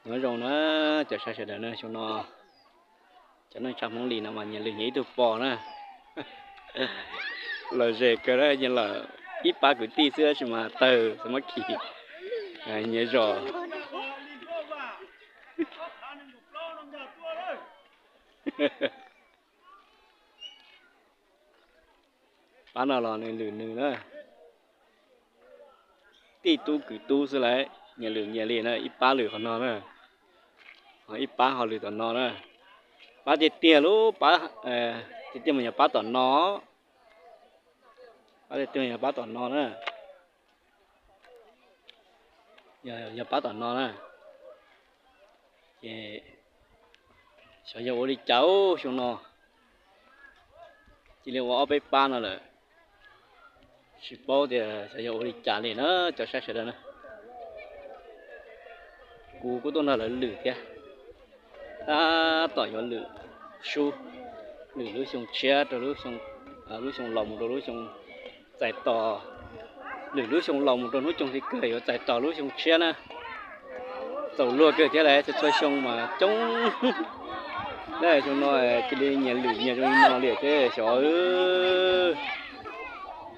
Nyob zoo na cov saib sawv daws na, xyoo no cov neej tsa Hmoob Lis no mas nyias lwm nyias ib tug pos na. Lom zem kawg na, nyias lawm ib pab kwv tij xwb tab sis mas tawg xav muab khi nyias zos. Pab no los nws lwm nws na. Tij tub kwv tub xwb lauj, nyias lwm nyias li na, ib pab lwm qhov no na, ho ib pab ho lwm tom no na. Pab tiag tiag lub pab, tiag tiag mas yog pab tom no. Pab tiag tiag yog pab tom no na. Yog pab tom no na. Ces xyov yog ua li cas xyoo no cia li ua ob peb pab no lawm. Tsis paub tias xyov yog ua li cas li na cov saib sawv daws na. Kuv kuj tuaj nrog lawv lwm thiab. Tab tom yuav lwm sub, lwm lub xyoo tshiab rau lub xyoo, lub xyoo los mus rau lub xyoo txais tos, lwm lub xyoo los mus rau hnub xyoo hli kawg yuav txais tos lub xyoo tshiab na. Txaus luag kawg thiab lauj, txhua txhua xyoo mas coob. Xyoo no cia li nyias lwm nyias zoo li no li thiab xyov,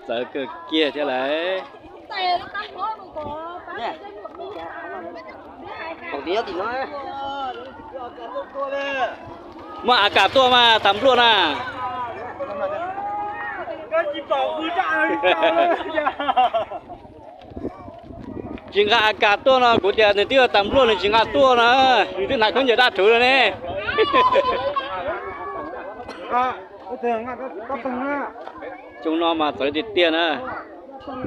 txawv kawg kiag thiab lauj. Muaj a kas tuaj mas tas npluaj na. Tsis nqa a kas tuaj no kuv tias nws twb yuav tas npluaj nws tsis nqa tuaj na, nws twb hnav khaub ncaws dab rhuv no ne. Xyoo no mas txawv tiag tiag na.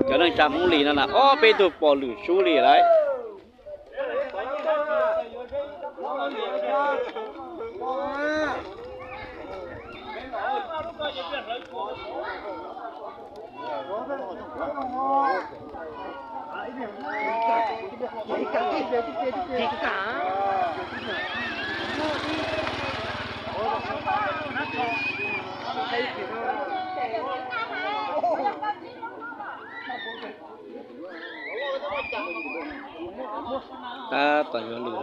Cov neej tsa Hmoob Lis no na ob peb tug pos lwm sub li lauj. Tab tom yuav lwm.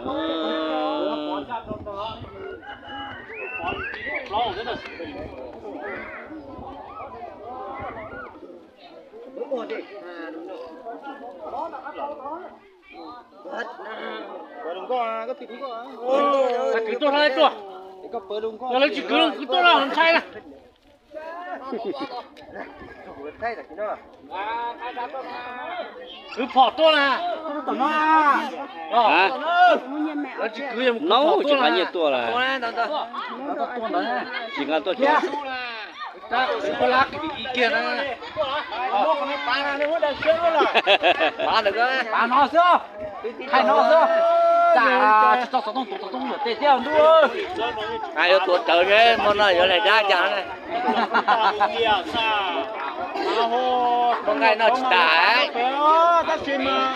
Kwv tuaj, yog lawv tsis kwv los kwv tuaj los ntshai na. Kwv phom tuaj na. Lawv tsis kwv yog mus kwv phom tuaj na. Tsis nqa tuaj kiag. Pav no xwb, thaij no xwb. Tsam tsis tau xov tooj tus xov tooj luam tes thiab ntuj. Yuav tuav rawv, hmo no yuav lam dab cas na. Nqaij no tsis tas. Tab sis mas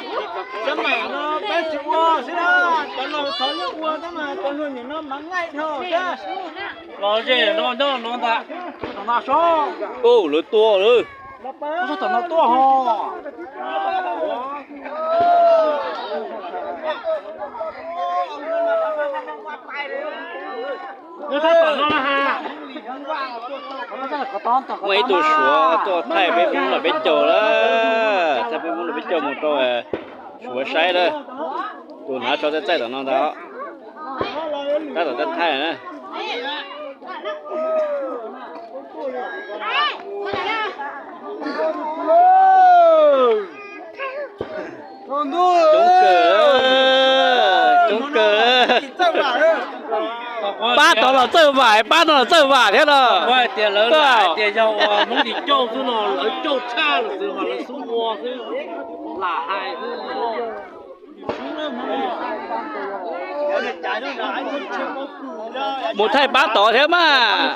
cov maim no peb tsis ua xwb na, cov laus thov yeej ua tab mas cov hluas nyiam no mas nqaij dhau thiab. Los ze no nyob no ntag. Ub, lawv tua lawm. Tom no tuaj ho. Muaj ib tug Suav tuaj thaij peb Hmoob Los Peb Caug lawm, thaij peb Hmoob Los Peb Caug mus rau Suav saib lawm. Tus hnav tsho txaij txaij tom no ntag. Tab tom thaij na. Coob kawg, coob kawg. Pab tod los txawj vam, pab no los txawj vam thiab no. Tias lawv tias yog ua Hmoob Lis cauj xwb no, lawv cauj tshaj lawm xwb mas lawv xub ua xwb, lam hais xwb. Mus thaij pab tod thiab mas.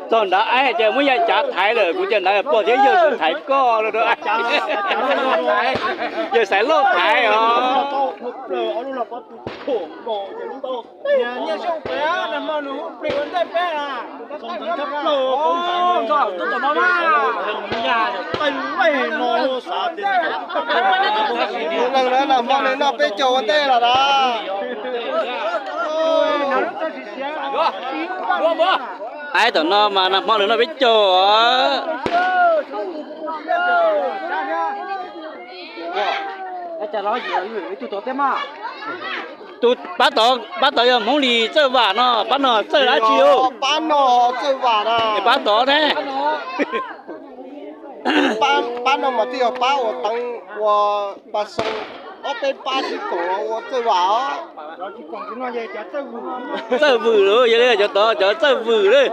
Txog nrad aib ces muab yav cav thaiv lawm, kuv ces nrad pog thiab yawg thaiv koj. Yawg Xaiv Lauj thaiv os. Nag hmo nws noj peb caug ua ntej los na. Aib tom no mas nag hmo nws noj peb caug os. Tus pab tod, pab tod yog Hmoob Lis Txawj Vam no, pab no Txawj dab tsi os? Pab no Txawj Vam na. Pab tod ne? Pab no mas twb yog pab uas teev ua pas xoo ob peb pab sib koom los ua Txawj Vam os. Txawj Vwm lawm, yog li cov tod cov Txawj Vwm lawm.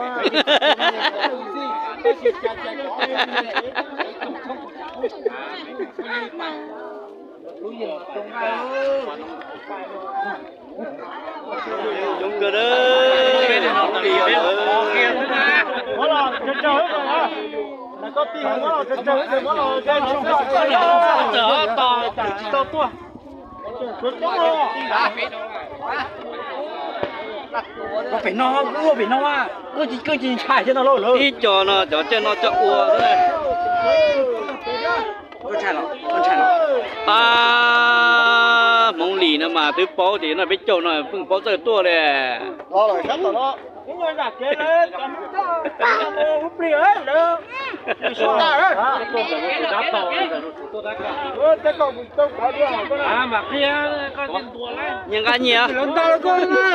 Coob kawg na. Pem no, ua pem no, koj tsis ntshai thiab no lauj. Ib co no cov caij no coj ua xwb. Ab, Hmoob Lis no mas twb paub tias noj peb caug no pheej paub txawj tuaj li. Nyias nqa nyias. Tsis tau ntua,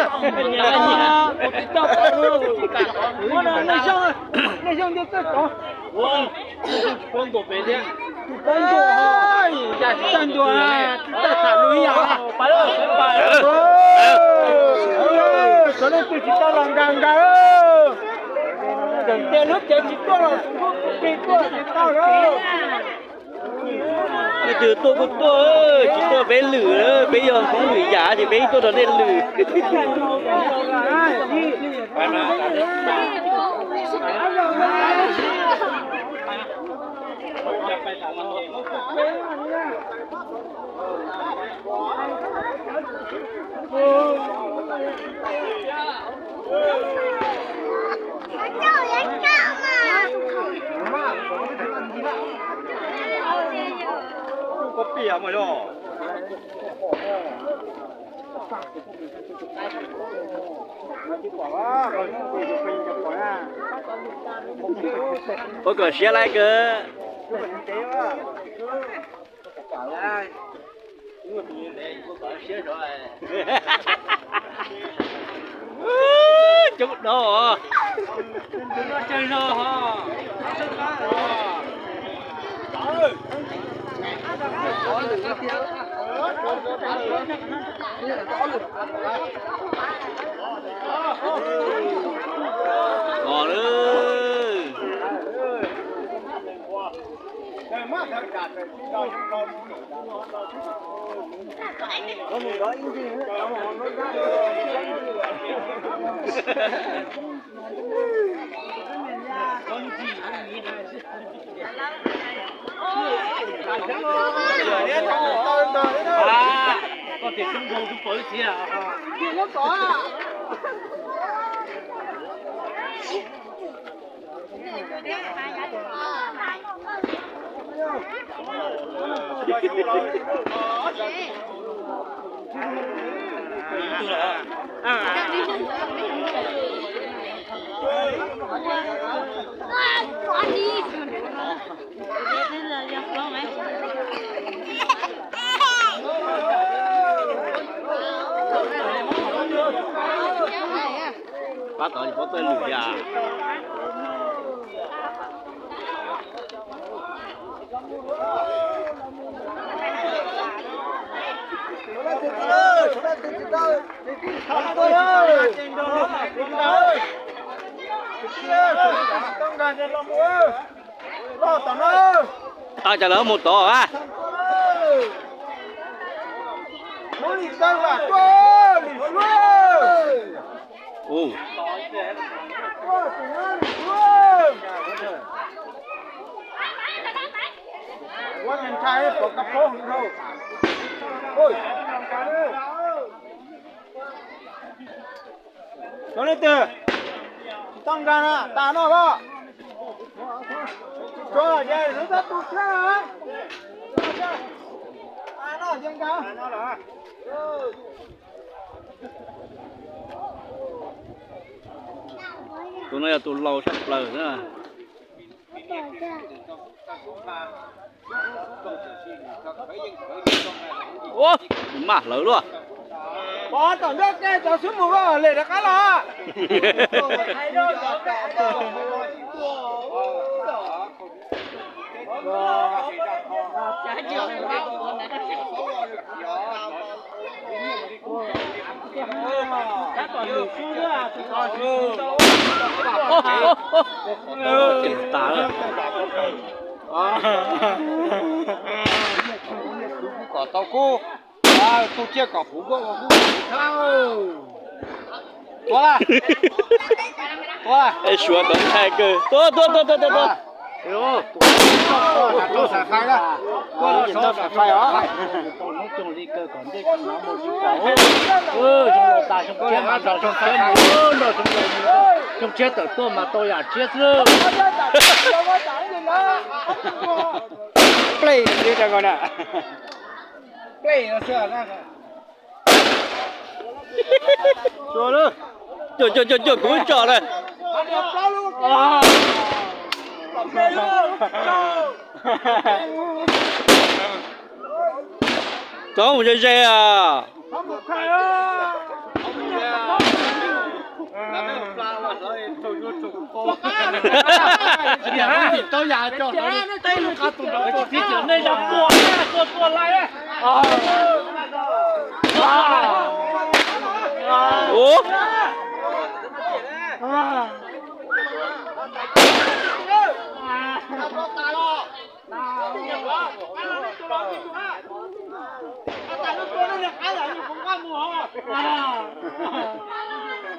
cas tsis tau ntua, tsis tau tham lus ib yam. Cov leej twg tsis tau los nkag nkag, tseem nce lub tsev tsis tuaj los kuj plig tuaj tsis tau lawm. Leej twg tuaj kuj tuaj, tsis tuaj peb lwm, peb yog Hmoob lwm yam ces peb tuaj rau nej lwm. Ua kom siab laiv kawg. Coob dog. Os lawm. Koj tias coob dhau tus pawv thiab. Pab tod tsis paub txawj lwm yam. Ab, cas lawv mus tod a? Cov leej twg tsis tau nrag na, tas no los. Tsuav los ces lawv tab tu thiab na. Tas no ces nrag. Tus no yog tus laus tshaj plaws xwb. Ua, maj hlawv luaj. Pov tom nrog ke cov xub mus lem rov qab los. Kom tau kub, tu tsiaj kom puv nkuaj ua kub. Tua, tua, suav tau ntshai kawg. Tua, tua, tua, tua, tua, tua. Xyoo tshiab tawm tuaj mas tau yam tshiab xwb. Play li rau na. Play no xwb. Cuag, cuag, cuag, cuag kuv tso na. Tov mus ze ze os. Ua,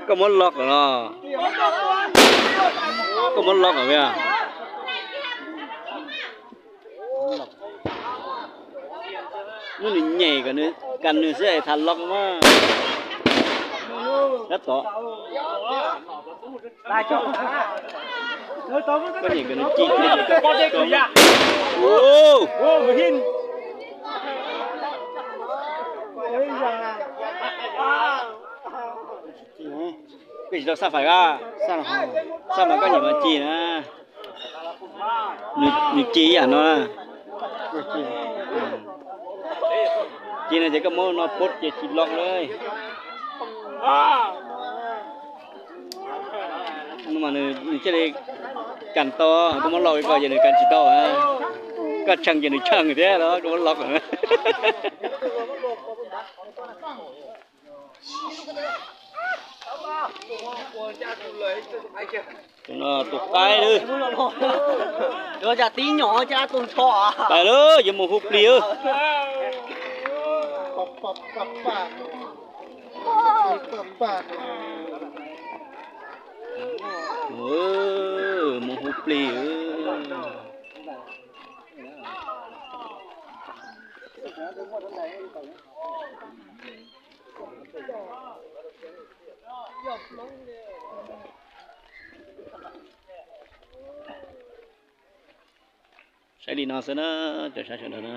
koj muab loj os. Koj muab loj os. Muab nws nyem kom nws, kom nws xwb es tham loj mas. Tab tom koj nyem kom nws ci, koj tsis tau xaj fais a, xaj mas koj nyem mas ci na. Nws ci ib yam no na. Ci no ces koj muab no pub ces tsis loj na. No mas nws thiaj li kas tau, koj muab loj ko ces nws kas tsis tau. Koj tshee ces nws tshee thiab los koj muab loj. Tus no tus qaib lawm. Yuav cas tib nyom cas tus ntsho. Pais lawm, yuav mus hu plig. Mus hu plig. Saib li no xwb na, cov saib sawv daws na.